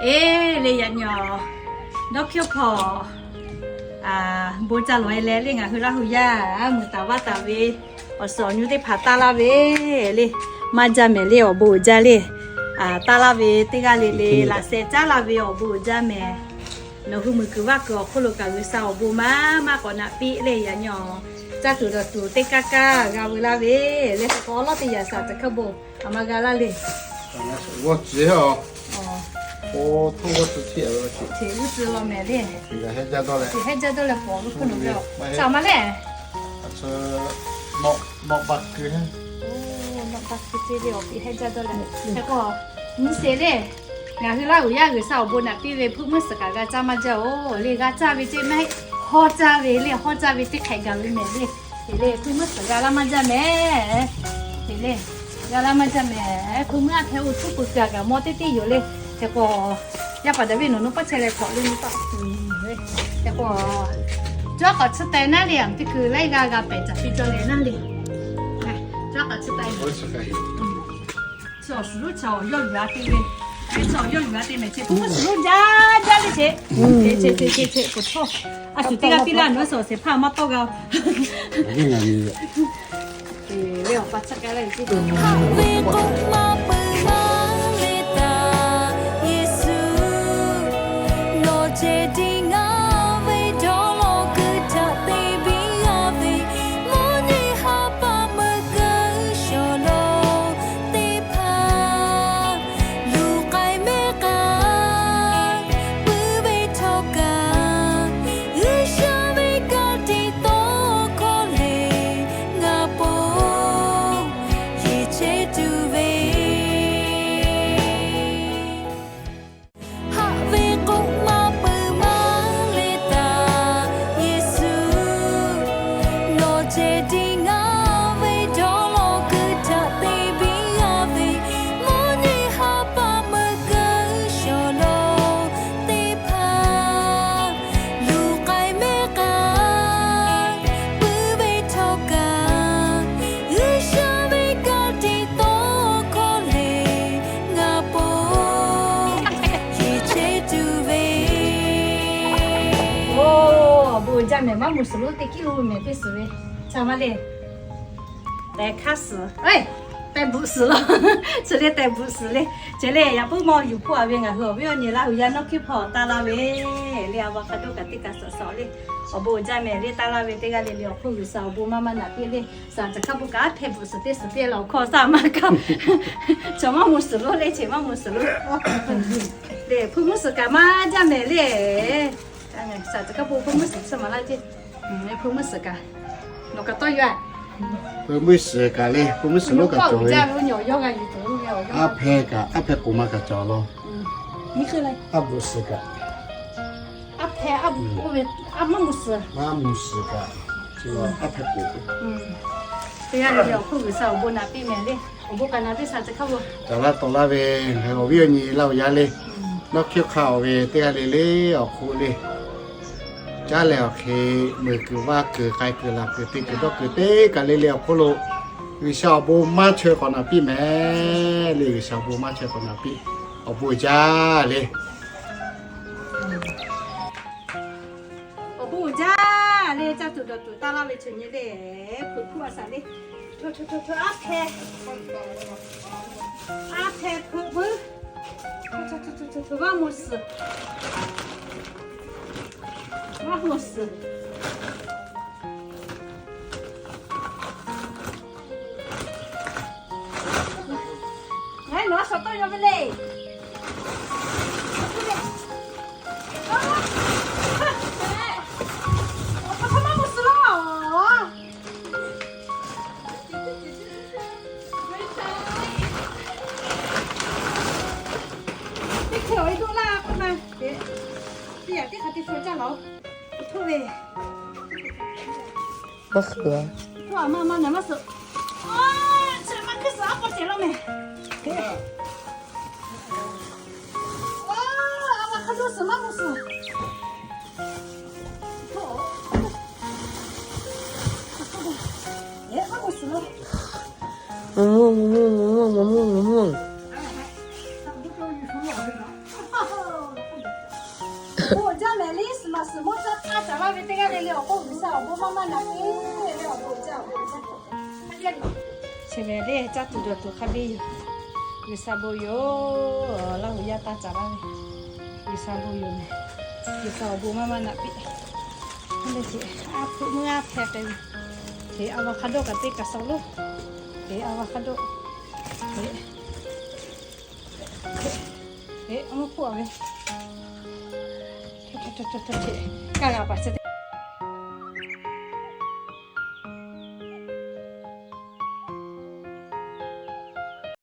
Eˬ le, yaꞈ nyi awˬ dawˇ hkiˇ hpawˇ bon ca lawˬ e leh le, ngaˬ hui Laˇ hu yaˇ mui taˍ vaˇ taˍ ve awˬ suhˍ awˬ nyi teˇ hpaˍ taˇ laˇ ve le. Maˇ jaˇ mehˍ le, awˬ bon uiˍ jaˇ le. Taˇ laˇ ve teˇ g'aˇ le le laꞈ sheh caˉ laˇ ve awˬ bon uiˍ jaˇ mehˍ. Nawˬ hui muiˬ kuiˬ vaˇ kuiˬ awˬ hk'oˆ lo kaꞈ G'uiˬsha awˬ bon maˇ maˇ k'awꞈ naꞈ piˇ le. Yaꞈ nyi awˬ caˇ tuˬ dawˬ tuˬ teˇ kaˇ kaˇ g'a ve laˇ ve le. Hk'e k'o awˬ lawˉ teˇ yaꞈ shaˍ tcuh hkawˇ bon a ma g'a laˇ le. G'awˇ ciˬ heˆ a. Oˇ htoˇ g'awˇ tcuh htiˆ a ve ce. Teꞈ g'uˇ tcuh law mehˍ le. Teꞈ g'aˇ hehˉ jaˇ dawˇ leh, teꞈ hehˉ jaˇ dawˇ leh pawˍ g'uˇ hk'oˆ lo ve a. Shaˍ ma le. Nawˆ baˆ keu heˆ. Nawˆ baˆ keu ce le, awˬ piˍ hehˉ jaˇ dawˇ leh. Hk'e k'o, nyi sheˍ le. Ngaˬ hui Laˇ hu yaˇ G'uiˬsha awˬ bon naꞈ piˇ ve hpuiˇ mvuhˇ suhˍ kaꞈ g'a caˇ maˇ jaˇ oˬ le. G'a caˇ ve ce maˇ heˆ, hawˇ caˇ ve le. Hawˇ caˇ ve teˇ hk'ehꞈ gaˬ ve mehˍ le. Teꞈ le, hpuiˇ mvuhˇ suhˍ g'a laˇ maˇ jaˇ mehˍ. Teꞈ le, g'a laˇ maˇ jaˇ mehˍ. Hpuiˇ mvuhˇ aˉ hpehꞈ oˇ tuˉ pui keu a kaꞈ mawˇ teˇ teˇ yoˬ le. Hk'e k'o, yaˇ paˍ Daˍviˆ nawˬ nawˇ pawˆ chehˇ leh hkawꞈ le nyi taˆ. Hk'e k'o, cawˇ k'awꞈ tsuhˇ teh naˉ le, aˬ teˇ kuiˬ laiˉ g'aˇ g'a pehˍ caˍ piˇ cawˇ leh naˉ le. Cawˇ k'awꞈ tsuhˇ teh. Chi awˬ suhˍ lonˉ chi awˬ yawˇ yuˬ a te ve. Chi awˬ yawˇ yuˬ a te mehˍ ce. Hpuiˇ mvuhˇ suhˍ lonˉ jaˇ jaˇ le ce. Ce ce ce ce ce k'oˬ htawˇ. A shuˍ teˇ g'aˇ piˇ laˇ nawˬ suhˍ awˬ shehˍ hpaˇ maˇ tawˇ g'a. Ve awˬ pa tsuhˇ k'ai laˇ ve ce. Haꞈ ve k'oˆ maˇ peuˬ maˇ le taˍ Yeˍsuˆ, nawˬ ceh tiˉ ngaˬ ve dawˇ law kuiˬ htaꞈ te biˇ g'a ve, mvuhˇ nyi ha pa meuˇ keu shawˍ law teˇ hpaˍ luˬ k'ai mehˆ k'a puiˉ ve htawˇ kaꞈ, G'uiˬsha ve ka tiꞈ tawˇ hkawˇ lehˬ, ngaˬ po yeˬ chehˇ tuˬ ve. Haꞈ ve k'oˆ maˇ peuˬ maˇ le taˍ Yeˍsuˆ, nawˬ ceh tiˉ ngaˬ ve dawˇ law kuiˬ htaꞈ te biˇ g'a ve, mvuhˇ nyi ha pa meuˇ keu shawˍ law teˇ hpaˍ luˬ k'ai mehˆ k'a puiˉ ve htawˇ kaꞈ, G'uiˬsha ve ka tiꞈ tawˇ hkawˇ lehˬ, ngaˬ po yeˬ chehˇ tuˬ ve. Oˬ, awˬ bon uiˍ jaˇ mehˍ. Maˇ mawˬ suhˍ lonˉ teˇ kiˉ lo mehˍ teˇ suhˍ ve. Ca maˇ le. Tehꞈ hkaˇ suhˍ, tehꞈ bvuhꞈ suhˍ law. Chi le tehꞈ bvuhꞈ suhˍ le. Chi le yaꞈ puiˉ maˇ yuˬ hpoˆ a ve ngaˬ hui awˬ viˉ awˬ nyi Laˇ hu yaˇ nawˇ hkiˇ hpawˇ taˇ laˇ ve le. A va hk'a dawˇ kaꞈ teˇ kaꞈ suhˍ suhˍ le. Awˬ bon uiˍ jaˇ mehˍ le. Taˇ laˇ ve teˇ g'aˇ le le awˬ hk'oˆ G'uiˬsha awˬ bon maˇ maˇ naꞈ piˇ le. Suhˍ a tcuh hkaˇ bon kaꞈ a hpehꞈ bvuhꞈ suhˍ teˇ suhˍ piˇ la awˬ hkawˇ shaˉ maˇ kaꞈ. Chaw maˇ mawˬ suhˍ lonˉ le, chi maˇ mawˬ suhˍ lonˉ. Le hpuiˇ mvuhˇ suhˍ kaꞈ maˇ jaˇ mehˍ le. Suhˍ a tcuh hkaˇ bon hpuiˇ mvuhˇ suhˍ chi maˍ laˇ ce. Hpuiˇ mvuhˇ suhˍ kaꞈ nawˬ kaꞈ tawˇ yaˇ. Hpuiˇ mvuhˇ suhˍ kaꞈ le, hpuiˇ mvuhˇ suhˍ lonˉ kaꞈ cawˬ ve. A hpehꞈ kaꞈ a hpehꞈ k'oˍ ma kaꞈ cawˬ law. Aˉ bvuhꞈ suhˍ kaꞈ, a hpehꞈ aˉ bvuhꞈ k'oˆ ve, a maˇ mawˬ suhˍ, maˇ mawˬ suhˍ kaꞈ, a hpehꞈ k'oˍ. Teˇ g'aˇ le le awˬ hk'oˆ G'uiˬsha awˬ bon naꞈ piˇ mehˍ le. Awˬ bon kaꞈ naꞈ piˇ suhˍ a tcuh hkaˇ bon. Caˍ laˇ tawˍ laˇ ve ngaˬ hui awˬ viˉ awˬ nyi Laˇ hu yaˇ le, nawˇ hkiˇ hk'aˇ ve teˇ g'aˇ le le awˬ hk'oˆ le, caˉ leh awˬ hk'e meuˬ kuiˬ vaˇ kuiˬ k'ai kuiˬ laˬ kuiˬ te kuiˬ dawˇ kuiˬ teˇ kaˬ le le awˬ hk'oˆ lo G'uiˬsha awˬ bon maˇ chaweh k'awꞈ naꞈ piˇ mehˍ le. G'uiˬsha awˬ bon maˇ chaweh k'awꞈ naꞈ piˇ. Awˬ bon uiˍ jaˇ le. Awˬ bon uiˍ jaˇ le. Caˇ tuˬ dawˬ tuˬ taˇ laˇ ve chaw nyi le. Hpu hpu a shaˍ le. Aˉ hpehꞈ, aˉ hpehꞈ hpu hpu maˇ mawˬ suhˍ, maˇ mawˬ suhˍ. Ngaˬ hui nawˬ a shaˍ tawˇ yaw ve le. Awˬ hk'aˇ maˇ mawˬ suhˍ law. Teˇ hkeh awˬ e doˆ laˇ k'oˆ ma. Teˇ yaꞈ teˇ hk'aˬ te shu caˇ laˬ-oˬ. Htoˆ ve. Maˇ hkui a. Htoˆ a maˇ maˇ naˬ maˇ suhˍ. Chi maˇ hkui suhˍ a k'aw cehˬ law mehˍ. A va hk'a doˆ suhˍ maˇ mawˬ suhˍ. Mvuhˇ mvuhˇ mvuhˇ mvuhˇ mvuhˇ mvuhˇ mvuhˇ mvuhˇ. Bon jaˇ mehˍ liˇ, suhˍ maˬ suhˍ mawˇ caˇ taˇ caˍ laˇ ve teˇ g'aˇ le le awˬ k'oˆ, G'uiˬsha awˬ bon maˇ maˇ naꞈ piˇ ve awˬ bon jaˇ awˬ bon jaˇ. Chi mehˍ le caˇ tuˬ dawˬ tuˬ hk'a biˇ yoˬ. G'uiˬsha bon yoˬ. Laˇ hu yaˇ taˇ caˍ laˇ ve, G'uiˬsha bon yoˬ mehˍ. G'uiˬsha awˬ bon maˇ maˇ naꞈ piˇ. Aˉ hpu meuˇ aˉ hpehˇ k'ai ve, hk'e a va hk'a dawˇ kaꞈ teˇ kaꞈ sawˍ loˉ, hk'e a va hk'a dawˇ, hk'e hk'e a mvuhˇ hpfuhˆ a ve, kaˇ g'a paˍ chi